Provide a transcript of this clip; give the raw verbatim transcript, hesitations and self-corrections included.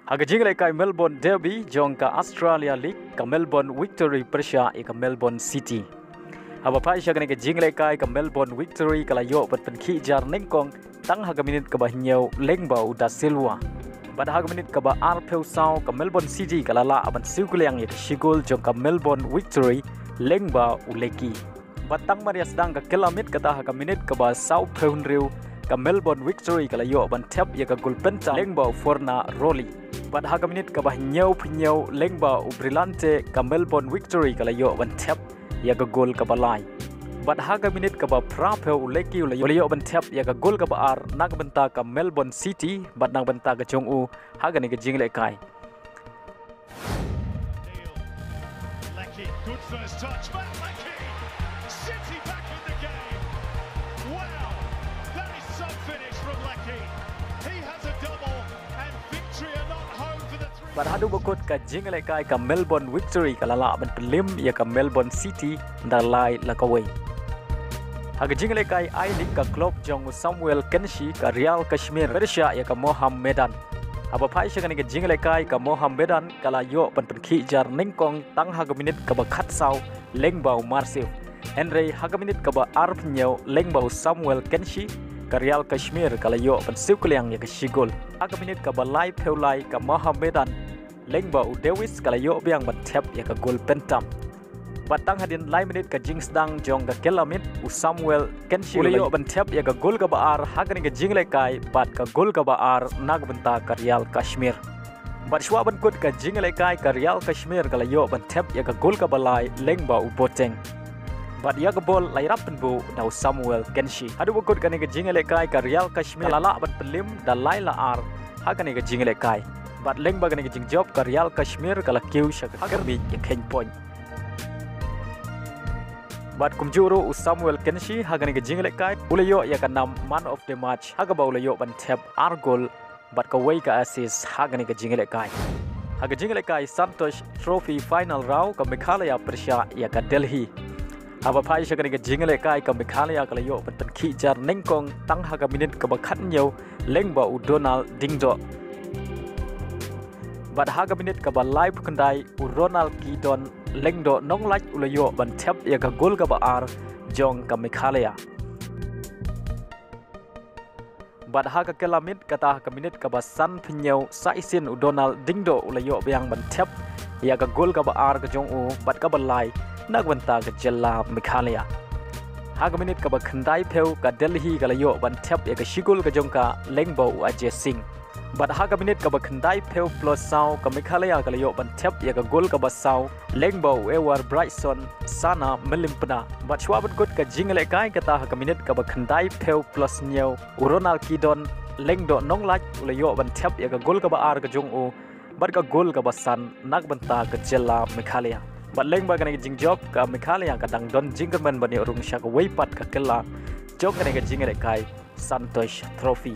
Ha ka jinglehkai Melbourne Derby jong ka Australia League, ka Melbourne Victory pyrshah ïa ka Melbourne City. Haba phai sha kane ka jinglehkai, ka Melbourne Victory ka la ïoh ban pynkhih jar nyngkong tang ha ka minit kaba hynñiew lyngba u Da Silva. Bad ha ka minit kaba arphew saw, ka Melbourne City ka la lah ban siew kylliang ïa ka shi gol jong ka Melbourne Victory lyngba u Lackey. Bad tang mar ïa sdang ka kylla miet, kata ha ka minit kaba sawphew hynriew, ka Melbourne Victory ka la ïoh ban thep ïa ka gol pyntham lyngba u Fornaroli. Bad ha ka minit kaba hynñiewphew hynñiew lyngba u Brillante, ka Melbourne Victory ka la ïoh ban thep ïa ka gol kaba lai. Bad ha ka minit kaba phraphew, u Lackey u la ïoh ban thep ïa ka gol kaba ar na ka bynta ka Melbourne City bad na ka bynta ka jong u ha kane ka jinglehkai. Lackey, good first touch. Matt Lackey, City back in the game. Wow, that is some finish from Lackey. He has a double and Victory are not home for the three. Bad haduh ba kut ka jinglehkai, ka Melbourne Victory ka la lah ban pynlip ïa ka Melbourne City da lai la kawei. Ha ka jinglehkai I-League, ka club jong u Samuel Kenshi, ka Real Kashmir, pyrshah ïa ka Mohammedan. Haba phai sha kane ka jinglehkai, ka Mohammedan ka la ïoh ban pynkhih jar nyngkong tang ha ka minit kaba khatsaw lyngba u Marsif. Hynrei ha ka minit kaba arphew hynñiew lyngba u Samuel Kenshi, ka Real Kashmir ka la ïoh ban siew kylliang ïa ka shi gol. Ha ka minit kaba laiphew lai, ka Mohammedan lyngba u Davis ka la ïoh biang ban thep ïa ka gol pyntham. Bad tang hadien lai minit ka jingsdang jong ka kylla miet, u Samuel Kenshi u la ïoh ban thep ïa ka gol kaba ar ha kane ka jinglehkai bad ka gol kaba ar na ka bynta ka Real Kashmir. Bad shuwa ban kut ka jinglehkai, ka Real Kashmir ka la ïoh ban thep ïa ka gol kaba lai lyngba u Boateng. Bad ïa ka bol la ïarap pynbuh da u Samuel Kenshi. Haduh ba kut kane ka jinglehkai, ka Real Kashmir ka la lah ban pynlip da lai la ar ha kane ka jinglehkai. Bad lyngba kane ka jingjop, ka Real Kashmir ka la kiew sha ka kyrmiñ ïa ka point. Bad kumjuh ruh u Samuel Kenshi ha kane ka jinglehkai u la ïoh ïa ka nam man of the match ha kaba u la ïoh ban thep ar gol bad kawei ka assist ha kane ka jinglehkai. Ha ka jinglehkai Santosh Trophy final round, ka Meghalaya pyrshah ïa ka Delhi. Haba phai sha kane ka jinglehkai, ka Meghalaya ka la ïoh ban pynkhih jar nyngkong tang ha ka minit kaba khathynñiew lyngba u Donald Dingdoh. Bad ha ka minit kaba laiphew khyndai, u Ronald Kidon Lyngdoh Nonglait u la ïoh ban thep ïa ka gol kaba ar jong ka Meghalaya. Bad ha ka kylla miet, kata ha ka minit kaba sanphew hynñiew, sa shisien u Donald Dingdoh u la ïoh biang ban thep ïa ka gol kaba ar ka jong u bad kaba lai na ka bynta ka jylla Meghalaya. Ha ka minit kaba khyndaiphew, ka Delhi ka la ïoh ban thep ïa ka shi gol ka jong ka lyngba u Ajay Singh. Bad ha ka minit kaba khyndaiphew plus saw, ka Meghalaya ka la ïoh ban thep ïa ka gol kaba saw lyngba u Ewer Brightson Sana Melimpna. Bad shuwa ban kut ka jinglehkai, kata ha ka minit kaba khyndaiphew plus hynñiew, u Ronald Kidon Lyngdoh Nonglait u la ïoh ban thep ïa ka gol kaba ar ka jong u bad ka gol kaba san na ka bynta ka jylla Meghalaya. Bad lyngba kane ka jingjop, ka Meghalaya ka dang don jingkyrmen ban ïoh rung sha kawei pat ka kylla jong kane ka jinglehkai Santosh Trophy.